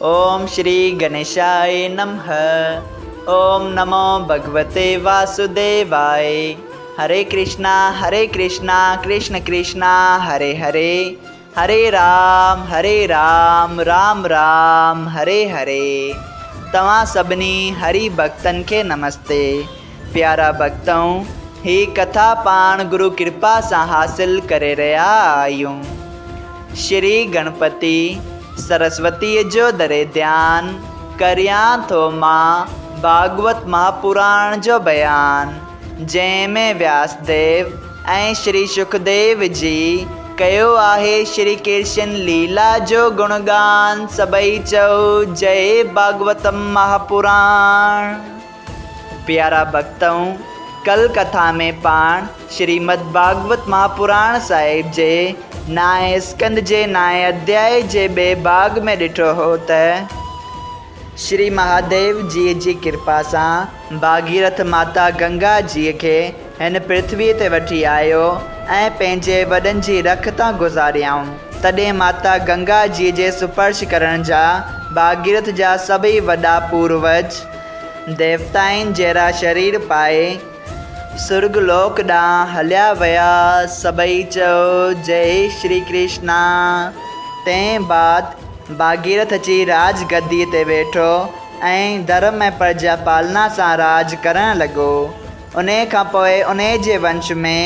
اوم شري گنيشاء نمه اوم نمو ڀڳوتي واسوديواء هري ڪرشنا هري ڪرشنا ڪرشن ڪرشنا هري هري هري رام هري رام رام رام هري هري توهان سڀني هري ڀڳتن کي نمستي پيارا ڀڳتؤ هي ڪٿا پاڻ گرو ڪرپا سان حاصل ڪري رهيا آهيون. شري گڻپتي سرسوتيء جو دري ڌيان، ڪريان ٿو مان ڀاڳوت مهاپراڻ جو بيان، جنهن ۾ وياس ديو ۽ شري شڪديو جي ڪيو آهي شري ڪرشن ليلا جو گڻگان، سڀئي چئو جئي ڀاڳوتم مهاپراڻ. پيارا ڀڳتؤ! ڪل ڪٿا ۾ پاڻ شريمد ڀاڳوت مهاپراڻ صاحب جي نائين اسڪنڌ جي نائين اڌيائي جي ٻئي ڀاڳ ۾ ڏٺو هو ته شري مهاديو جيء جي ڪرپا سان ڀاڳيرٿ ماتا گنگا جيء کي هن پرٿويء تي وٺي آيو ۽ پنهنجي وڏن جي رک تان گذاريائون. تڏهن ماتا گنگا جيء جي سپرش ڪرڻ جا ڀاڳيرٿ جا سڀئي وڏا پوروج ديوتائن جهڙا شرير پائي سرڳ لوڪ ڏانهن هليا ويا. سڀئي چئو جئي شري ڪرشنا. تنهن بعد ڀاڳيرٿ اچي راج گديء تي ويٺو ۽ ڌرم ۽ پرجا پالنا سان راڄ ڪرڻ لڳو. انهيء کان پوء انهيء جي ونش ۾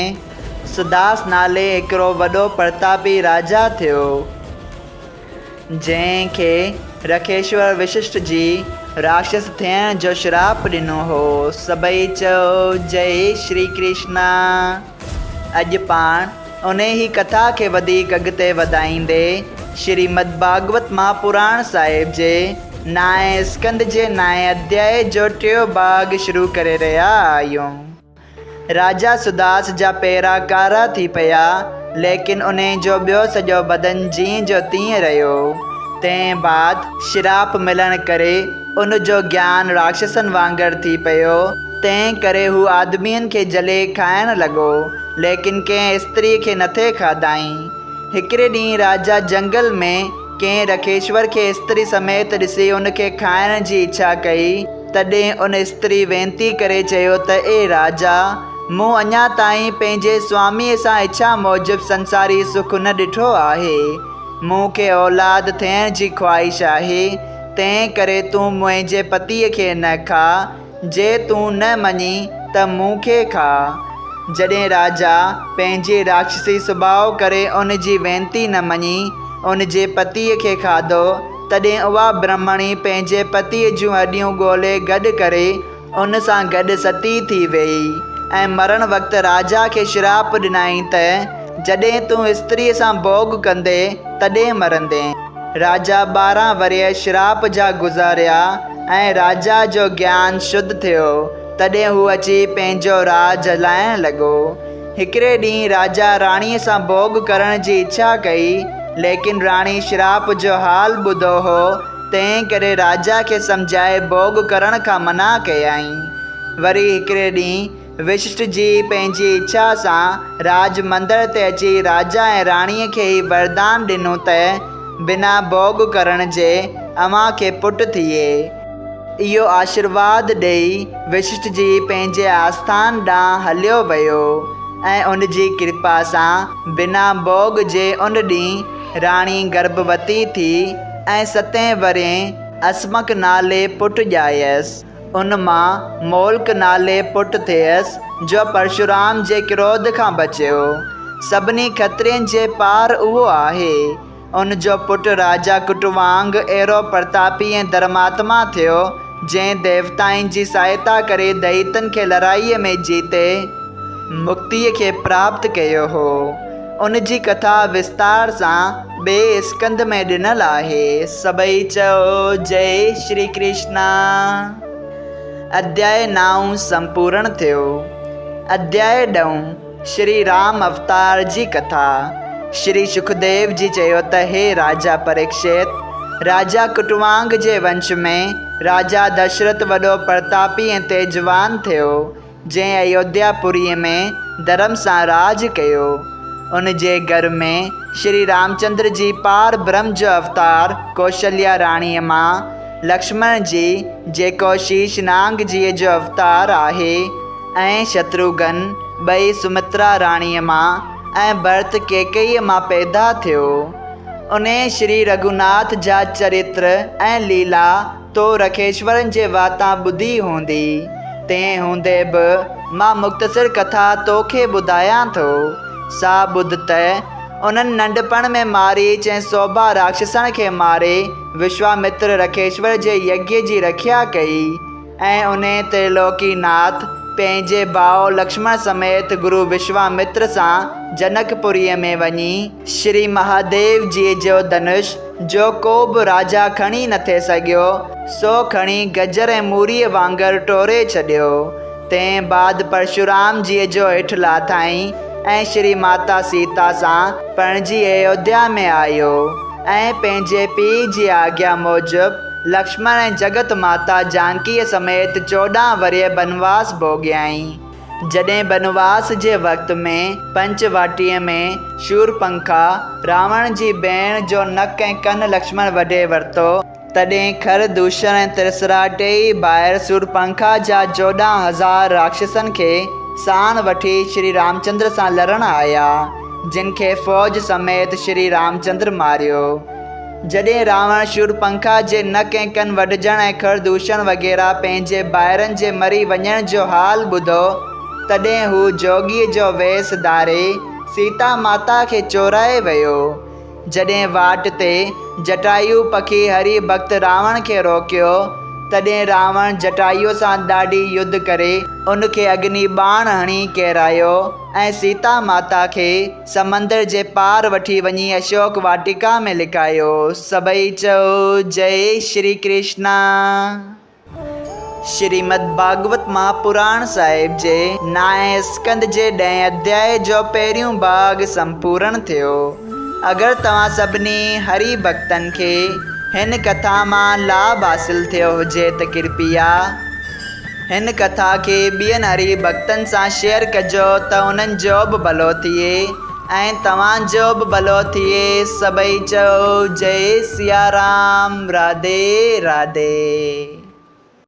سداس نالي هڪڙو وڏو پرتاپي راجا ٿيو، جنهن کي رکيشور وششٽ جي راڪشس ٿيڻ جو شراپ ڏنو هو. سڀئي چئو جئي شري ڪرشنا. اڄ پاڻ انهيء ئي ڪٿا کي وڌيڪ اڳتي وڌائيندي شريمد ڀاڳوت مهاپراڻ صاحب جي نائين اسڪنڌ جي نائين اڌيائي جو ٽيون ڀاڳ شروع ڪري رهيا آهيون. راجا سداس جا پيرا ڪارا ٿي پيا، ليڪن انهي جو ٻيو سڄو بدن جيئن جو تيئن رهيو. تنهن بعد شراپ ملڻ ڪري ان جو گيان راڪشسن وانگر ٿي پيو، تنهن ڪري هو آدمين کي جهلي کائڻ لڳو، ليڪن ڪنهن استريء کي نٿي کاڌائين. هڪڙي ڏينهن راجا جهنگل ۾ ڪنهن رکيشور کي استري سميت ڏسي ان کي کائڻ جي اڇا ڪئي، تڏهن ان استري وينتي ڪري چيو ته اي راجا! مون اڃا تائين پنهنجي سواميء سان اڇا موجب سنساري سک نه ڏٺو آهي. مون کي اولاد ٿيڻ جي خواهش آهي، تنهن ڪري تون منهنجي پتيء کي نه کاء، جي تون نه مڃين ته مون کي کاء. جڏهن راجا پنهنجي راڪشسي سڀاء ڪري ان جي وينتي نه مڃي، ان جي پتيء کي کاڌو، تڏهن اها برهمڻي پنهنجي پتيء جون هڏيون ڳولي گڏ ڪري ان سان گڏ ستي ٿي ويئي ۽ مرڻ وقت راجا کي شراپ ڏنائين ته جڏهن تون استريء سان ڀوڳ ڪندين، تڏهن مرندين. راجا 12 ورهيه شراپ جا گذاريا ۽ راجا جو گيان شڌ ٿيو، تڏهن هو اچي پنهنجو راڄ هلائڻ لڳو. هڪڙي ڏينهن راجا راڻيء سان ڀوڳ ڪرڻ جي اڇا ڪئي، ليڪن راڻي شراپ جو حال ٻڌو هو، تنهن ڪري راجا کي سمجهائي ڀوڳ ڪرڻ کان منع ڪيائين. وري هڪڙي ڏينهن وششٽ جي پنهنجي اڇا سان راڄ مندر تي اچي راجا ۽ راڻيء کي هي وردان ڏنو ته بنا ڀوڳ ڪرڻ جي اوهان کي پٽ ٿئي. اهو آشرواد ڏيئي وششٽ جي پنهنجي آسٿان ڏانهن هليو ويو ۽ ان جي ڪرپا سان بنا ڀوڳ جي ان ڏينهن راڻي گرڀوتي ٿي ۽ ستين ورهين اسمڪ نالي پٽ ڄايس. ان مان مولڪ نالي پٽ ٿيس، جو پرشورام جي ڪروڌ کان بچيو. سڀني کترين جي پار اهو آهي. ان جو پٽ راجا ڪٽوانگ اهڙو پرتاپي ۽ ڌرماتما ٿيو، جنهن ديوتائن جي سهائتا ڪري دئيتن کي لڙائيء ۾ جيتي مڪتيء کي پراپت ڪيو هو. ان جي ڪٿا وستار سان ٻئي اسڪنڌ ۾ ڏنل آهي. سڀئي چئو جئي شري ڪرشنا. اڌياء نائون سمپورڻ ٿيو. اڌياء ڏهون شري رام اوتار جي ڪٿا. شري شڪديو جي چيو ته هي راجا پريڪشت! راجا ڪٽوانگ جي ونش ۾ راجا دشرٿ وڏو پرتاپي ۽ تيجوان ٿيو. جنهن ايوڌيا پوريء ۾ ڌرم سان راڄ ڪيو. ان جي گهر ۾ شري رامچندر جي پار برهم جو اوتار ڪوشليا راڻيء مان، لڪشمڻ جي، جيڪو شيش نانگ جيء جو اوتار آهي، ۽ شتروگهن ٻئي سمترا راڻيء مان ۽ ڀرت ڪيڪئيء مان پيدا ٿيو. انهيء شري رگهوناٿ جا چريتر ۽ ليلا تو رکيشورن جي واتان ٻڌي هوندي. تنهن هوندي به مان مختصر ڪٿا توکي ٻڌايان ٿو. سا ٻڌ ته انهن ننڍپڻ ۾ ماريچ ۽ سوڀا راڪشسڻ کي ماري وشوامتر رکيشور جي يگيه جي رکيا ڪئي. ۽ انهيء ترلوڪي ناٿ پنهنجي ڀاء لڪشمڻ سميت گرو وشوامتر سان جنڪپوريء ۾ وڃي شري مهاديو جيء جو ڌنش، جو ڪو به راجا کڻي نه ٿي سگهيو، سو کڻي گجر ۽ موريء وانگر ٽوري ڇڏيو. تنهن بعد پرشورام جيء جو هيٺ لاٿائين ۽ شري ماتا سيتا سان پرڻجي ايوڌيا ۾ آيو ۽ پنهنجي پيء جي آگيا موجب لڪشمڻ ۽ جڳت ماتا جانڪيء سميت 14 ورهيه بنواس ڀوڳيائين. جڏهن بنواس جي وقت ۾ پنچ واٽيء ۾ شورپنکا، راوڻ جي ڀيڻ، جو نڪ ۽ ڪن لڪشمڻ وڍي ورتو، تڏهن کر، دوشڻ ۽ ترسرا ٽيئي ڀائر شورپنکا جا 14,000 راڪشسن کي ساڻ وٺي شري رامچندر سان لڙڻ آيا، جن کي فوج سميت شري رامچندر ماريو. جڏهن راوڻ شورپنکا جي نڪ ۽ ڪن وڍجڻ ۽ کر دوشڻ وغيره پنهنجي ڀائرن جي مري وڃڻ جو حال ٻڌو، تڏهن هو جوڳيء جو ويس ڌاري سيتا ماتا کي چورائي ويو. جڏهن واٽ تي جٽايو پکي هري ڀڳت راوڻ کي روڪيو، تڏهن راوڻ جٽايو سان ڏاڍي يڌ ڪري ان کي اگني ٻاڻ هڻي ڪيرايو ۽ سيتا ماتا کي سمندر جي پار وٺي وڃي اشوڪ واٽيڪا ۾ لڪايو. سڀئي چئو جئي شري ڪرشنا. شريمد ڀاڳوت مهاپراڻ صاحب جي نائين اسڪنڌ جي ڏهين اڌيائي جو پهريون ڀاڳ سمپورڻ ٿيو. اگر توهان سڀني هري ڀڳتن کي هن ڪٿا مان لاڀ حاصل ٿيو هجي ته ڪرپيا. هن ڪٿا کي ٻين هري ڀڳتن سان شيئر ڪجو ته انهن جو به ڀلو ٿئي ۽ توهان جو به ڀلو ٿئي سڀئي چئو جئي سيارام راڌي راڌي.